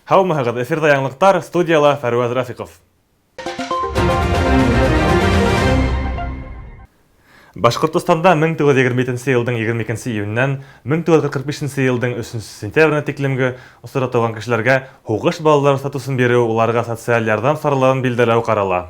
Һаумыһығыҙ, эфирҙа яңылыҡтар, студияла Фәрүәз Рафиҡов. Башҡортостанда 1927 йылдың 22 июненән 1945 йылдың 3 сентябренә тиклемге осорҙа тыуған кешеләргә һуғыш балалары статусын биреү, уларға социаль ярҙам сараларын билдәләү ҡарала.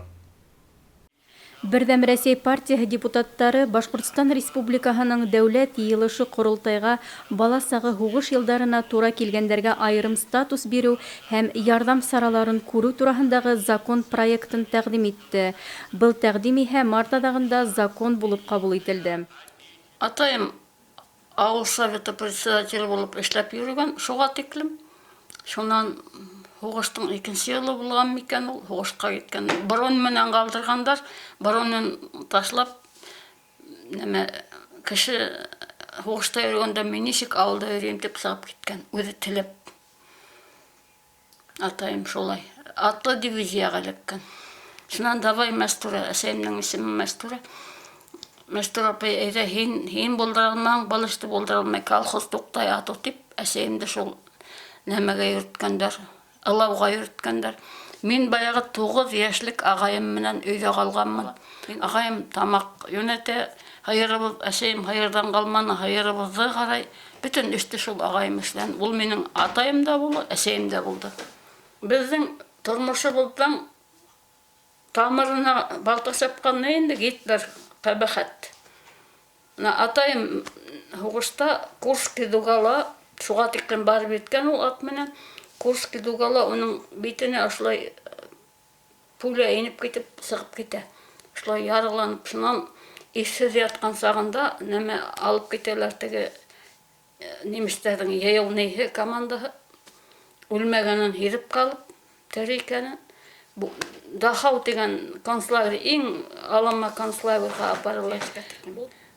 Берҙәм Рәсәй партияһы депутаттары Башҡортостан Республикаһының Дәүләт Йыйылышы-Ҡоролтайға бала сағы һуғыш йылдарына тура килгәндәргә айырым статус биреү һәм ярҙам сараларын күреү тураһындағы закон проектын тәҡдим итте. Был тәҡдим иһә март аҙағында закон булып ҡабул ителде. Атайым авыл советы председателе булып эшләп йөрөгән шуға тиклем. Шунан һуғыштың икенсе йылы булған микән ул, һуғышҡа киткән. Бронь менән ҡалдырғандар, бронен ташлап, нәмә, кеше һуғышта йөрөгәндә мин нисек авылда йөрөйөм дип сығып киткән, үҙе теләп. Атайым шулай. Атлы дивизияға эләккән. Шунан давай Мәстүрә, әсәйемнең исеме Мәстүрә. Мәстүрә апай, әйҙә, һин, һин булдыра алмаң, был эште булдыра алмай, колхоз туҡтай ату дип, әсәйемде шул нәмәгә йөрөткәндәр, ылауға йөрөткәндәр. Мин баяғы 9 йәшлек ағайым менән өйҙә ҡалғанмын. Ағайым тамаҡ йүнәтә, һыйырыбыҙ, әсәйем һыйырҙан ҡалманы, һыйырыбыҙҙы ҡарай. Бөтөн эште шул ағайым эшләне. Ул минең атайым да булды, әсәйем дә булды. Беҙҙең тормошобоҙҙың тамырына балта сапҡан ни инде Гитлер ҡәбәхәт. Менә атайым һуғышта Курский дугала шуға тиклем барып еткән ул ат менән. Курский дугала уның битенә ошолай пуля инеп китеп сығып китә. Шулай яраланып, шунан иҫһеҙ ятҡан сағында нәмә алып китәләр теге немецтәрҙең йыйыу ниһе командаһы. Үлмәгәнен һиҙеп ҡалып, тере икәнен. Дахау тигән концлагерь, иң алама концлагерға апаралар.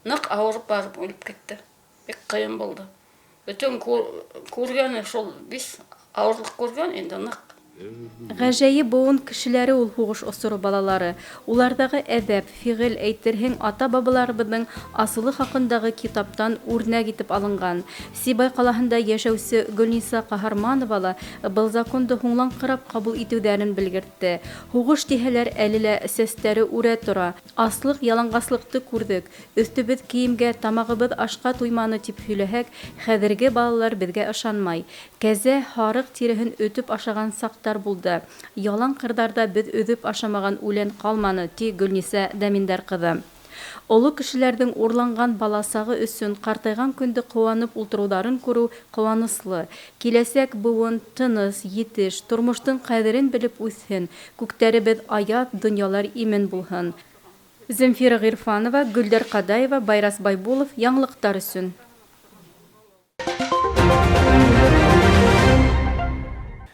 Ныҡ ауырып барып үлеп китте. Бик ҡыйын булды. Бөтөн күргәне шул биш ауырлыҡ күргән инде ныҡ. Ғәжәйеп быуын кешеләре ул һуғыш осоро балалары. Уларҙағы әҙәп, фиғел, әйтерһең, ата-бабаларыбыҙҙың асылы хаҡындағы китаптан үрнәк итеп алынған. Сибай ҡалаһында йәшәүсе Гөлниса Ҡаһарманова ла был законды һуңлаңҡырап ҡабул итеүҙәрен белгертте. Һуғыш тиһәләр, әле лә сәстәре үрә тора. Аслыҡ, яланғаслыҡты күрҙек, өҫтөбөҙ кейемгә, тамағыбыҙ ашҡа туйманы тип һөйләһәк, хәҙерге балалар беҙгә ышанмай. Кәзә, һарыҡ тиреһен өтөп ашаған саҡтар булды. Ялан ҡырҙарҙа беҙ өҙөп ашамаған үлән ҡалманы, ти Гөлниса Дәминдәр ҡыҙы. Оло кешеләрҙең урланған баласағы өсөн ҡартайған көндө ҡыуанып ултырыуҙарын күреү ҡыуаныслы. Киләсәк быуын тыныс, етеш, тормоштоң ҡәҙерен белеп үҫһен, күктәребеҙ аяҙ, донъялар имен булһын. Земфира Ғирфанова, Гөлдәр Ҡадаева, Байрас Байбулов, яңылыҡтар өсөн.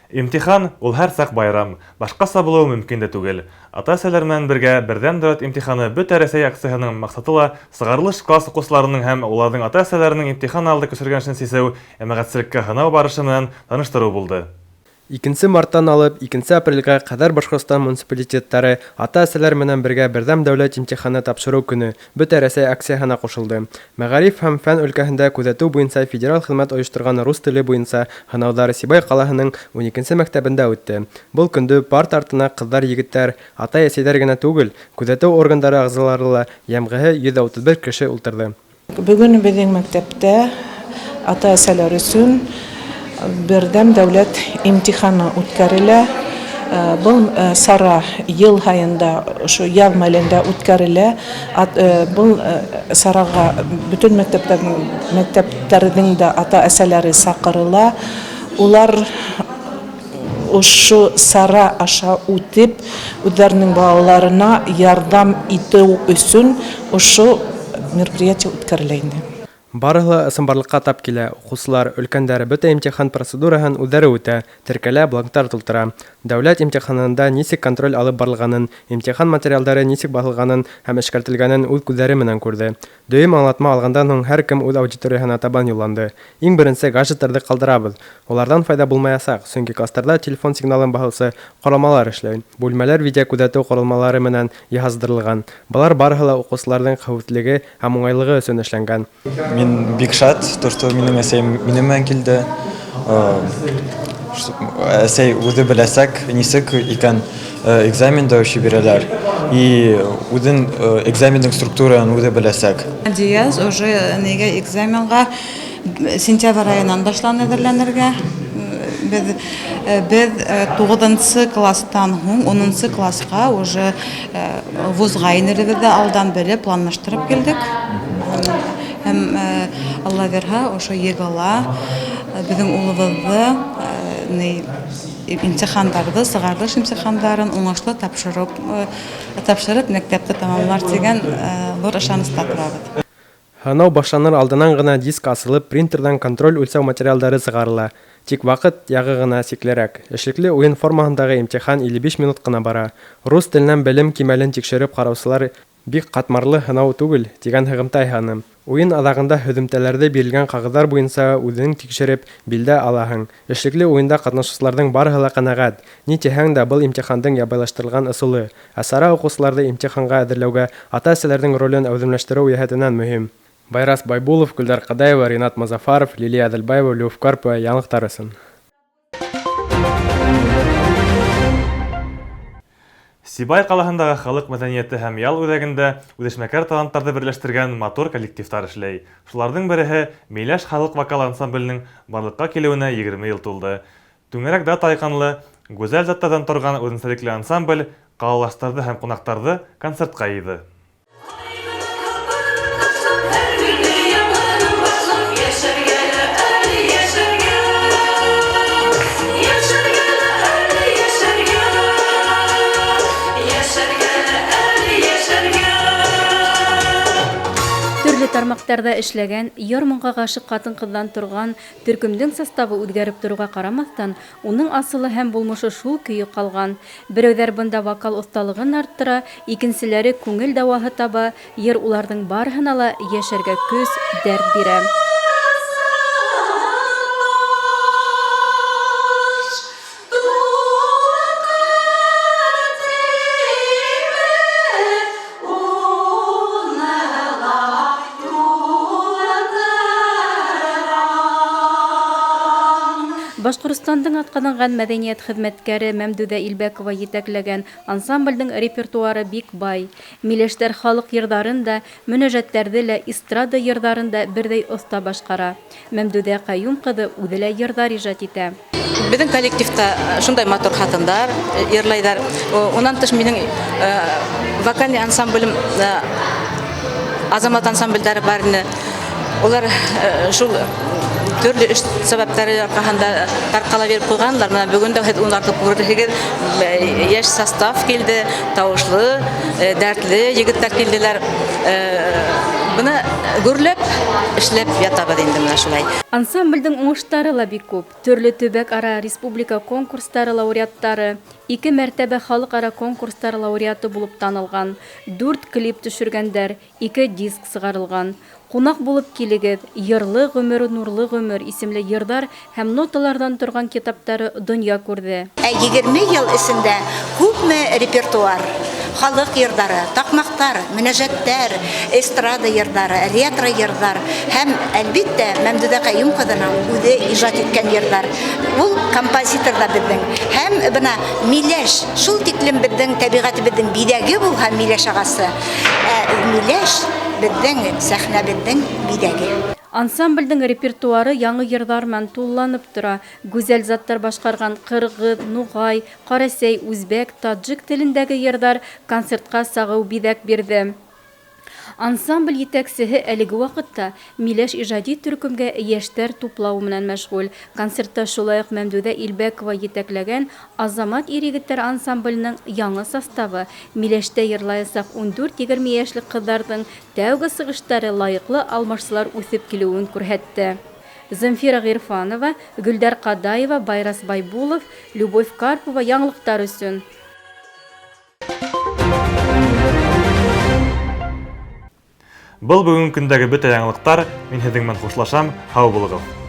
Имтихан ул һәр саҡ байрам, башҡаса булыуы мөмкин дә түгел. Ата-әсәләр менән бергә Берҙәм дәүләт имтиханы Бөтә Рәсәй акцияһының маҡсаты ла сығарылыш класс уҡыусыларының һәм уларҙың ата-әсәләренең имтихан алды көсөргәнешен сисеү, йәмәғәтселеккә һынау барышы менән таныштырыу булды. Икенсе марттан алып икенсе апрелгә ҡәҙәр Башҡортостан муниципалитеттары ата-әсәләр менән бергә Берҙәм дәүләт имтиханы тапшырыу көнө Бөтә Рәсәй акцияһына ҡушылды. Мәғариф һәм фән өлкәһендә күҙәтеү буйынса федераль хеҙмәт ойошторған рус теле буйынса һынауҙар Сибай ҡалаһының 12-нсе мәктәбендә үтте. Был көндө парта артына ҡыҙҙар-егеттәр, атай-әсәйҙәр генә түгел, күҙәтеү органдары ағзалары ла йәмғеһе 131 кеше ултырҙы. Бөгөн беҙҙең мәктәптә ата-әсәләр өсөн Берҙәм дәүләт имтиханы үткәрелә. Был сара йыл һайын да ошо яҙ мәлендә үткәрелә. Был сараға бөтөн мәктәптәрҙең дә ата-әсәләре саҡырыла. Улар ошо сара аша үтеп, үҙҙәренең балаларына ярҙам итеү өсөн ошо мероприятие үткәрелә инде. Барыһы ла ысынбарлыҡҡа тап килә, уҡыусылар, өлкәндәр бөтә имтихан процедураһын үҙҙәре үтә, теркәлә, бланктар тултыра. Дәүләт имтиханында нисек контроль алып барылғанын, имтихан материалдары нисек баҫылғанын һәм эшкәртелгәнен үҙ күҙҙәре менән күрҙе. Дөйөм аңлатма алғандан һуң һәр кем үҙ аудиторияһына табан юлланды. Иң беренсе гаджеттарҙы ҡалдырабыҙ. Уларҙан файҙа булмаясаҡ, сөнки кластарҙа телефон сигналын баҫыусы ҡоролмалар эшләй. Бүлмәләр видеокүҙәтеү ҡоролмалары менән йыһаздырылған. Былар барыһы ла уҡыусыларҙың хәүефлелеге һәм уңайлығы өсөн эшләнгән. Мин бик шат, то, что минең әсәйем минең менән килде. Әсәй үҙе беләсәк, нисек икән экзаменда вообще бирәләр. И үҙен экзамендың структураһын үҙе беләсәк. Диаз уже нигә экзаменға сентябрь айынан башланы әҙерләнергә. Беҙ беҙ 9 класстан һуң 10 классҡа уже вузға инеребеҙҙе алдан белеп планлаштырып килдек. Һәм Алла бирһә, ошо ЕГЭла беҙҙең улыбыҙҙы имтихандарҙы, сығарылыш имтихандарын уңышлы тапшырып, тапшырып мәктәпте тамамлар тигән ҙур ышаныста торабыҙ. Һынау башланыр алдынан ғына диск асылып, принтерҙан контроль үлсәү материалдары сығарыла. Тик ваҡыт яғы ғына сиклерәк. Эшлекле уйын формаһындағы имтихан 55 минут ҡына бара. Рус теленән белем кимәлен тикшереп ҡараусылар бик ҡатмарлы һынау түгел, тигән һығымта яһаны. Уйын аҙағында һөҙөмтәләрҙе бирелгән ҡағыҙҙар буйынса үҙең тикшереп, билдә алаһың. Эшлекле уйында ҡатнашыусыларҙың барыһы ла ҡәнәғәт. Ни тиһәң дә, был имтихандың ябайлаштырылған ысулы. Ә сара уҡыусыларҙы имтиханға әҙерләүгә ата-әсәләрҙең ролен әүҙемләштереү йәһәтенән мөһим. Байрас Байбулов, Гөлдар Ҡадаева, Ринат Мазафаров, Лилия Әҙелбаева, Любовь Карпова, яңылыҡтар өсөн. Сибай ҡалаһындағы халыҡ мәҙәниәте һәм ял үҙәгендә үҙешмәкәр таланттарҙы берләштергән матур коллективтар эшләй. Шуларҙың береһе Миләш халыҡ вокал ансамбленең барлыҡҡа килеүенә 20 йыл тулды. Түңәрәк дата айҡанлы, гүзәл заттарҙан торған үҙенсәлекле ансамбль ҡалалаштарҙы һәм ҡунаҡтарҙы концертҡа йыйҙы. Төрлө тармаҡтарҙа эшләгән, йыр моңға ғашиҡ ҡатын-ҡыҙҙан торған төркөмдөң составы үҙгәреп тороуға ҡарамаҫтан, уның асылы һәм булмышы шул көйө ҡалған. Берәүҙәр бында вокал оҫталығын арттыра, икенселәре күңел дауаһы таба, йыр уларҙың барыһына ла йәшәргә көс, дәрт бирә. Башҡортостандың атҡаҙанған мәҙәниәт хеҙмәткәре Мәмдүҙә Илбәкова етәкләгән ансамблдең репертуары бик бай. Миләштәр халыҡ йырҙарын да, мөнәжәттәрҙе лә, эстрада йырҙарын да берҙәй оҫта башҡара. Мәмдүҙә Ҡәйүм ҡыҙы үҙе лә йырҙар ижад итә. Беҙҙең коллективта шундай матур ҡатындар йырлайҙар. Унан тыш минең вокальный ансамблем, Азамат ансамблдәре бар ине. Улар шул төрлө эш сәбәптәре арҡаһында тарҡала биреп ҡуйғандар. Бына бөгөн дә һеҙ уларҙы күрерһегеҙ. Йәш состав килде, тауышлы, дәртле егеттәр килделәр. Бына гөрләп эшләп ятабыҙ инде мына шулай. Ансамблдең уңыштары ла бик күп. Төрлө төбәк-ара республика конкурстары лауреаттары, 2 мәртәбә халыҡ-ара конкурстар лауреаты булып танылған, 4 клип төшөргәндәр, 2 диск сығарылған. Ҡунаҡ булып килегеҙ, Йырлы ғүмер, нурлы ғүмер исемле йырҙар һәм ноталарҙан торған китаптары донъя күрҙе. Ә 20 йыл эсендә күпме репертуар, халыҡ йырҙары, таҡмаҡтар, мөнәжәттәр, эстрада йырҙары, ретро йырҙар һәм әлбиттә Мәмдүҙә Ҡәйүм ҡыҙының үҙе ижад иткән йырҙар. Ул композитор ҙа беҙҙең. Һәм бына миләш, шул тиклем беҙҙең тәбиғәтебеҙҙең биҙәге булһа миләш ағасы. Ә миләш беҙҙең сәхнәбеҙҙең биҙәге. Ансамблдең репертуары яңы йырҙар менән тулланып тора. Гүзәл заттар башҡарған ҡырғыҙ, нуғай, ҡарасәй, үзбәк, таджик телендәге йырҙар концертҡа сағыу биҙәк бирҙе. Ансамбль етәксеһе әлеге ваҡытта Миләш ижади төркөмгә йәштәр туплау менән мәшғүл. Концертта шулай уҡ Мәмдүҙә Илбәкова етәкләгән Азамат ир-егеттәр ансамбленең яңы составы, Миләштә йырлаясаҡ 14-20 йәшлек ҡыҙҙарҙың тәүге сығыштары лайыҡлы алмашсылар үҫеп килеүен күрһәтте. Земфира Ғирфанова, Гөлдәр Ҡадаева, Байрас Байбулов, Любовь Карпова яңылыҡтар өсөн. Был бөгөнгө көндәге бөтә яңылыҡтар. Мин һеҙҙең менән хушлашам. Һау булығыҙ.